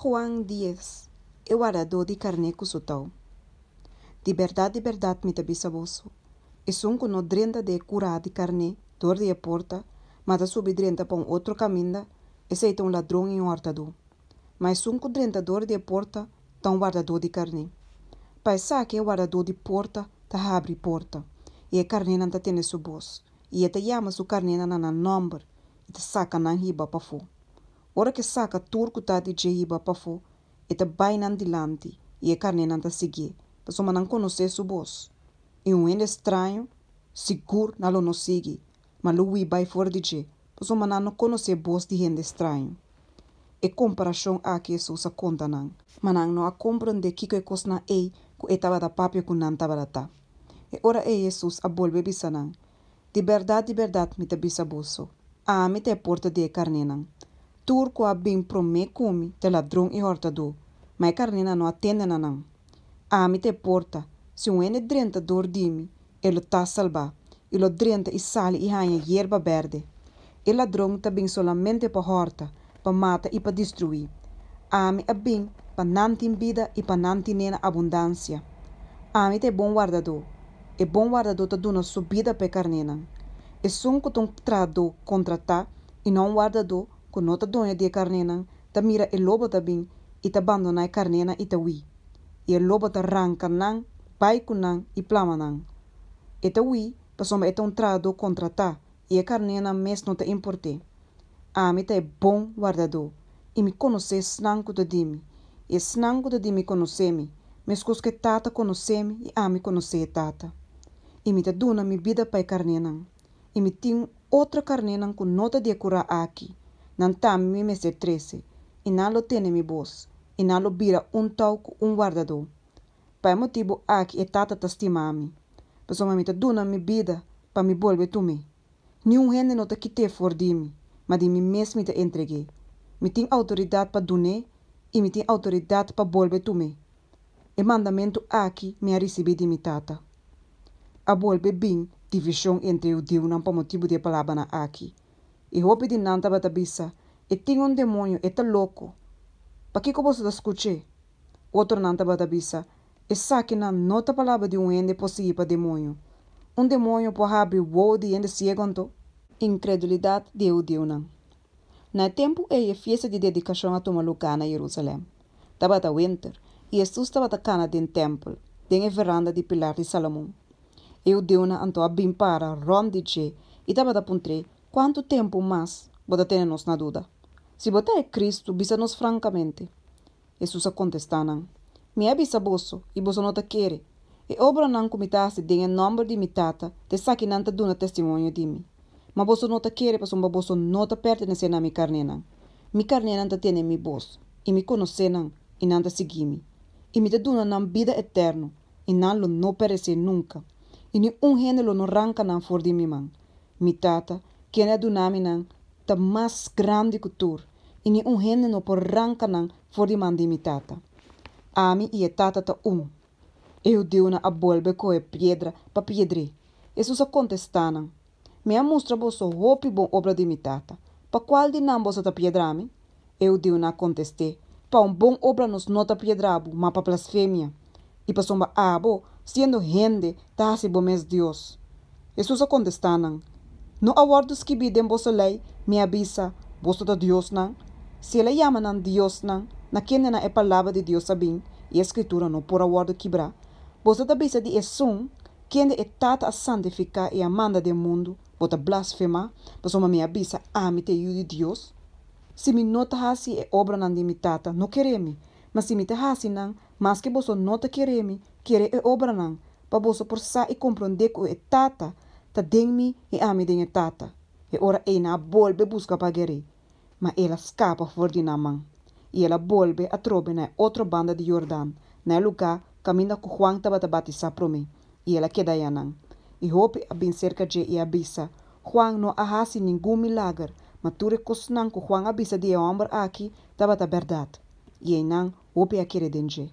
Juan dies, E wardadó di karné ku su tou. Di bèrdat, di bèrdat mi ta bisa boso, esun ku no drenta den e kurá di karné dor di e porta, ma ta subi drenta pa un otro kaminda, esei ta un ladron i un hòrtadó. Ma esun ku drenta dor di e porta ta un wardadó di karné. Pa esaki e wardadó di porta ta habri porta, i e karnénan ta tende su bos, i e ta yama su karnénan na nan nòmber i ta saka nan hiba pafó. Ora ku e saka tur ku ta di dje hiba pafó, e ta bai nan dilanti i e karnénan ta siguié, pasobra nan konosé su bos. I un hende straño sigur nan lo no sigui, ma lo hui bai for di dje, pasobra nan no konosé bos di hende straño. E komparashon aki Hesus a konta nan, ma nan no a komprondé kiko e kosnan ei ku e tabata papia ku nan tabata ta. E ora ei Hesus a bolbe bisa nan, Di bèrdat, di bèrdat, mi ta bisa boso, ami ta e porta di e karnénan. Tur ku a bin promé ku mi ta ladron i hòrtadó, ma e karnénan no a tende na nan. Ami ta e porta, si un hende drenta dor di mi, e lo ta salbá, i lo drenta i sali i haña yerba bèrdè. E ladron ta bin solamente pa hòrta, pa mata i pa destruí. Ami a bin pa nan tin bida i pa nan tin'é na abundansia. Ami ta e bon wardadó. E bon wardadó ta duna su bida pa e karnénan. Esun ku ta un trahadó kontratá i no un wardadó, ku no ta doño di e karnénan, ta mira e lobo ta bin i ta bandoná e karnénan i ta hui. I e lobo ta ranka nan, bai ku nan i plama nan. E ta hui pasobra e ta un trahadó kontratá i e karnénan mes no ta import'é. Ami ta e bon wardadó, i mi konosé esnan ku ta di mi, i esnan ku ta di mi konosé mi, meskos ku e Tata konosé mi i ami konosé e Tata. I mi ta duna mi bida pa e karnénan. I mi tin otro karnénan ku no ta di e kurá aki, nan tambe mi mester trese, i nan lo tene mi bos, i nan lo bira un tou ku un wardadó. Pa e motibu aki e Tata ta stima mi, pasobra mi ta duna mi bida pa mi bolbe tum'é. Niun hende no ta kit'é for di mi, ma di mi mes mi ta entreg'é. Mi tin outoridat pa dun'é i mi tin outoridat pa bolbe tum'é. E mandamentu aki mi a risibí di mi Tata. A bolbe bin divishon entre e hudiunan pa motibu di e palabranan aki. I hopi di nan tabata bisa, E tin un demoño, e ta loko. Pakiko boso ta skuch'é? Otronan tabata bisa, Esakinan no ta palabra di un hende poseí pa demoño. Un demoño por habri wowo di hende siego anto? Inkredulidat di e hudiunan. Na e tempu ei e fiesta di dedikashon a tuma lugá na Yerusalèm. Tabata wenter, i Hesus tabata kana den tèmpel, den e veranda di pilar di Salomon. E hudiunan anto a bin para rònt di dje i tabata puntr'é, Kuantu tempu mas bo ta tene nos na duda? Si bo ta e Kristu, bisa nos frankamente. Hesus a kontestá nan, Mi a bisa boso, i boso no ta kere. E obranan ku mi ta hasi den e nòmber di mi Tata, ta esakinan ta duna testimonio di mi. Ma boso no ta kere pasobra boso no ta pertenesé na mi karnénan. Mi karnénan ta tene mi bos, i mi konosé nan, i nan ta sigui mi. I mi ta duna nan bida eterno, i nan lo no peresé nunka, i ni un hende lo no ranka nan for di mi man. Mi Tata, kende a duna mi nan, ta mas grandi ku tur, i ni un hende no por ranka nan for di man di mi Tata. Ami i e Tata ta un. E hudiunan a bolbe kohe piedra pa piedr'é. Hesus a kontestá nan, Mi a mustra boso hopi bon obra di mi Tata. Pa kual di nan boso ta piedra mi? E hudiunan a kontest'é, Pa un bon obra nos no ta piedra bo, ma pa blasfemia, i pasobra abo, siendo hende, ta hasi bo mes Dios. Hesus a kontestá nan, No a wòrdu skibí den boso Lei, Mi a bisa, Boso ta diosnan? Si el a yama nan diosnan, na kendenan e palabra di Dios a bin, i e Skritura no por a wòrdu kibrá, boso ta bisa di esun, kende e Tata a santifiká i a manda den mundu, Bo ta blasfemá, pasobra mi a bisa, Ami ta e Yu di Dios? Si mi no ta hasi e obranan di mi Tata, no kere mi, ma si mi ta hasi nan, maske boso no ta kere mi, kere e obranan, pa boso por sa i komprondé ku e Tata ta den mi i ami den e Tata. E ora ei nan a bolbe buska pa ger'é, ma el a skapa for di nan man, i el a bolbe atrobe na e otro banda di Jordan, na e lugá kaminda ku Juan tabata batisá promé, i el a keda ayanan. I hopi a bin serka dje i a bisa, Juan no a hasi ningun milager, ma tur e kosnan ku Juan a bisa di e hòmber aki tabata bèrdat. I einan hopi a kere den dje.